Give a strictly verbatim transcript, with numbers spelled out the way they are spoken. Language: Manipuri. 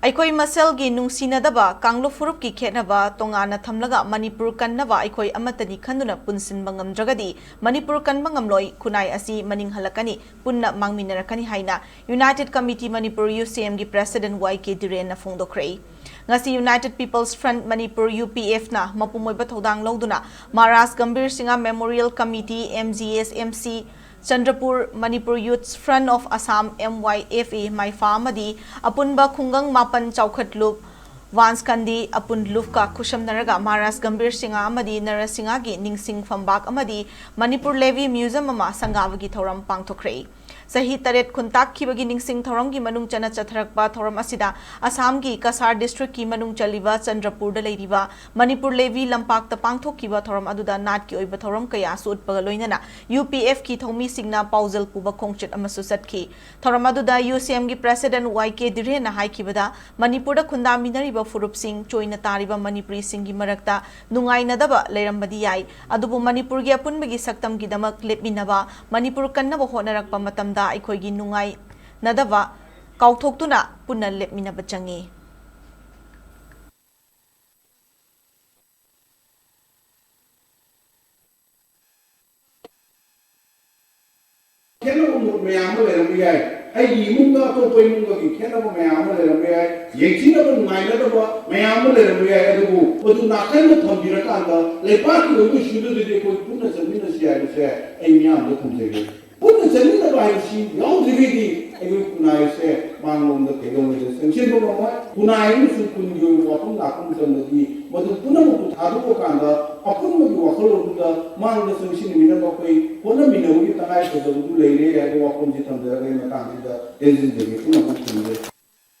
ꯑꯩꯈꯣꯏ ꯃꯁꯦꯜꯒꯤ ꯅꯨꯡꯁꯤꯅꯗꯕ, ꯀꯥꯡꯂꯨꯞ ꯐꯨꯔꯨꯞꯀꯤ ꯈꯦꯠꯅꯕ ꯇꯣꯉꯥꯟꯅ ꯊꯝꯂꯒ ꯃꯅꯤꯄꯨꯔ ꯀꯟꯅꯕ ꯑꯩꯈꯣꯏ ꯑꯃꯠꯇꯅꯤ ꯈꯟꯗꯨꯅ ꯄꯨꯟꯁꯤꯟꯕ ꯉꯝꯗ꯭ꯔꯒꯗꯤ ꯃꯅꯤꯄꯨꯔ ꯀꯟꯕ ꯉꯝꯂꯣꯏ, ꯈꯨꯟꯅꯥꯏ ꯑꯁꯤ ꯃꯅꯤꯡ ꯍꯜꯂꯛꯀꯅꯤ, ꯄꯨꯟꯅ ꯃꯥꯡꯃꯤꯟꯅꯔꯛꯀꯅꯤ ꯍꯥꯏꯅ United Committee Manipur, U C M ꯒꯤ President Y K ꯙꯤꯔꯦꯟꯅ ꯐꯣꯡꯗꯣꯛꯈ꯭ꯔꯦ꯫ ꯉꯁꯤ United People's Front Manipur, U P F ꯅ ꯃꯄꯨꯡ ꯑꯣꯏꯕ ꯊꯧꯗꯥꯡ ꯂꯧꯗꯨꯅ Maharaj Gambhir Singh Memorial Committee, M G S M C, Chandrapur, Manipur Youth Front of Assam, M Y F A, ꯃꯥꯏꯐꯥ ꯑꯃꯗꯤ ꯑꯄꯨꯟꯕ ꯈꯨꯡꯒꯪ ꯃꯥꯄꯟ ꯆꯥꯎꯈꯠꯂꯨꯞ, ꯋꯥꯟꯁꯀꯟꯗꯤ ꯑꯄꯨꯟ ꯂꯨꯞꯀ ꯈꯨꯠꯁꯝꯅꯔꯒ ꯃꯍꯥꯔꯥꯖ ꯒꯝꯚꯤꯔ ꯁꯤꯡꯍ ꯑꯃꯗꯤ ꯅꯔꯁꯤꯡꯍꯒꯤ ꯅꯤꯡꯁꯤꯡ ꯐꯝꯕꯥꯛ ꯑꯃꯗꯤ ꯃꯅꯤꯄꯨꯔ Levy Museum ꯑꯃ ꯁꯪꯒꯥꯕꯒꯤ ꯊꯧꯔꯝ ꯄꯥꯡꯊꯣꯛꯈ꯭ꯔꯦ꯫ ꯆꯍꯤ ꯇꯔꯦꯠ ꯈꯨꯟꯇꯥꯛꯈꯤꯕꯒꯤ ꯅꯤꯡꯁꯤꯡ ꯊꯧꯔꯝꯒꯤ ꯃꯅꯨꯡ ꯆꯟꯅ ꯆꯠꯊꯔꯛꯄ ꯊꯧꯔꯝ ꯑꯁꯤꯗ ꯑꯁꯥꯝꯒꯤ ꯀꯁꯥꯔ district ꯀꯤ ꯃꯅꯨꯡ ꯆꯜꯂꯤꯕ ꯆꯟꯗ꯭ꯔꯄꯨꯔꯗ ꯂꯩꯔꯤꯕ ꯃꯅꯤꯄꯨꯔ Levy ꯂꯝꯄꯥꯛꯇ ꯄꯥꯡꯊꯣꯛꯈꯤꯕ ꯊꯧꯔꯝ ꯑꯗꯨꯗ ꯅꯥꯠꯀꯤ ꯑꯣꯏꯕ ꯊꯧꯔꯝ ꯀꯌꯥꯁꯨ ꯎꯠꯄꯒ ꯂꯣꯏꯅꯅ U P F ꯀꯤ ꯊꯧꯃꯤꯁꯤꯡꯅ ꯄꯥꯎꯖꯦꯜ ꯄꯨꯕ ꯈꯣꯡꯆꯠ ꯑꯃꯁꯨ ꯆꯠꯈꯤ꯫ ꯊꯧꯔꯝ ꯑꯗꯨꯗ U C M ꯒꯤ President Y K ꯙꯤꯔꯦꯟꯅ ꯍꯥꯏꯈꯤꯕꯗ, ꯃꯅꯤꯄꯨꯔꯗ ꯈꯨꯟꯗꯥꯃꯤꯟꯅꯔꯤꯕ ꯐꯨꯔꯨꯞꯁꯤꯡ ꯆꯣꯏꯅ ꯇꯥꯔꯤꯕ ꯃꯅꯤꯄꯨꯔꯤꯁꯤꯡꯒꯤ ꯃꯔꯛꯇ ꯅꯨꯡꯉꯥꯏꯅꯗꯕ ꯂꯩꯔꯝꯕꯗꯤ ꯌꯥꯏ, ꯑꯗꯨꯕꯨ ꯃꯅꯤꯄꯨꯔꯒꯤ ꯑꯄꯨꯟꯕꯒꯤ ꯁꯛꯇꯝꯒꯤꯗꯃꯛ ꯂꯦꯞꯃꯤꯟꯅꯕ, ꯃꯅꯤꯄꯨꯔ ꯀꯟꯅꯕ ꯍꯣꯠꯅꯔꯛꯄ ꯃꯇꯝꯗ ꯑꯩꯈꯣꯏꯒꯤ ꯅꯨꯡꯉꯥꯏꯅꯗꯕ ꯀꯥꯎꯊꯣꯛꯇꯨꯅ ꯄꯨꯟꯅ ꯂꯦꯞꯃꯤꯟꯅꯕ ꯆꯪꯏ꯫ ꯈꯦꯠꯅꯕ ꯃꯌꯥꯝ ꯑꯃ ꯂꯩꯔꯝꯕ ꯌꯥꯏ꯫ ꯑꯩꯒꯤ ꯏꯃꯨꯡꯒ ꯑꯇꯣꯞꯄ ꯏꯃꯨꯡꯒꯒꯤ ꯈꯦꯠꯅꯕ ꯃꯌꯥꯝ ꯑꯃ ꯂꯩꯔꯝꯕ ꯌꯥꯏ꯫ ꯌꯦꯡꯊꯤꯅꯕ, ꯅꯨꯡꯉꯥꯏꯅꯗꯕ ꯃꯌꯥꯝ ꯑꯃ ꯂꯩꯔꯝꯕ ꯌꯥꯏ꯫ ꯑꯗꯨꯕꯨ ꯃꯗꯨ ꯅꯥꯀꯟꯗ ꯊꯝꯕꯤꯔꯀꯥꯟꯗ ꯂꯩꯄꯥꯛꯀꯤ ꯑꯣꯏꯕ issue ꯗꯨꯗꯤ ꯑꯩꯈꯣꯏ ꯄꯨꯟꯅ ꯆꯠꯃꯤꯟꯅꯁꯤ ꯍꯥꯏꯕꯁꯦ ꯑꯩ ꯃꯤꯌꯥꯝꯗ ꯊꯝꯖꯒꯦ꯫ ꯄꯨꯟꯅ ꯆꯠꯃꯤꯟꯅꯕ ꯍꯥꯏꯕꯁꯤ ꯌꯥꯎꯗ꯭ꯔꯤꯉꯩꯗꯤ ꯑꯩꯈꯣꯏ ꯈꯨꯟꯅꯥꯏꯁꯦ ꯃꯥꯡꯂꯣꯝꯗ ꯀꯩꯗꯧꯉꯩꯗ ꯆꯪꯁꯤꯟꯕ ꯉꯝꯃꯣꯏ꯫ ꯈꯨꯟꯅꯥꯏ ꯑꯃꯁꯨꯡ ꯈꯨꯟꯒꯤ ꯑꯣꯏꯕ ꯋꯥꯐꯝ ꯂꯥꯛꯄ ꯃꯇꯝꯗꯗꯤ ꯃꯗꯨ ꯄꯨꯝꯅꯃꯛꯄꯨ ꯊꯥꯗꯣꯛꯑꯀꯥꯟꯗ ꯑꯄꯨꯟꯕꯒꯤ ꯋꯥꯈꯜꯂꯣꯟꯗꯨꯗ ꯃꯥꯡꯗ ꯆꯪꯁꯤꯟꯃꯤꯟꯅꯕ ꯑꯩꯈꯣꯏ ꯍꯣꯠꯅꯃꯤꯟꯅꯕꯒꯤ ꯇꯉꯥꯏ ꯐꯗꯕꯗꯨ ꯂꯩꯔꯦ ꯍꯥꯏꯕ ꯋꯥꯐꯝꯁꯤ ꯊꯝꯖꯔꯒ ꯑꯩ ꯃꯇꯥꯡꯁꯤꯗ ꯇꯦꯟꯁꯤꯟꯖꯒꯦ꯫ ꯄꯨꯝꯅꯃꯛ ꯊꯝꯖꯔꯦ꯫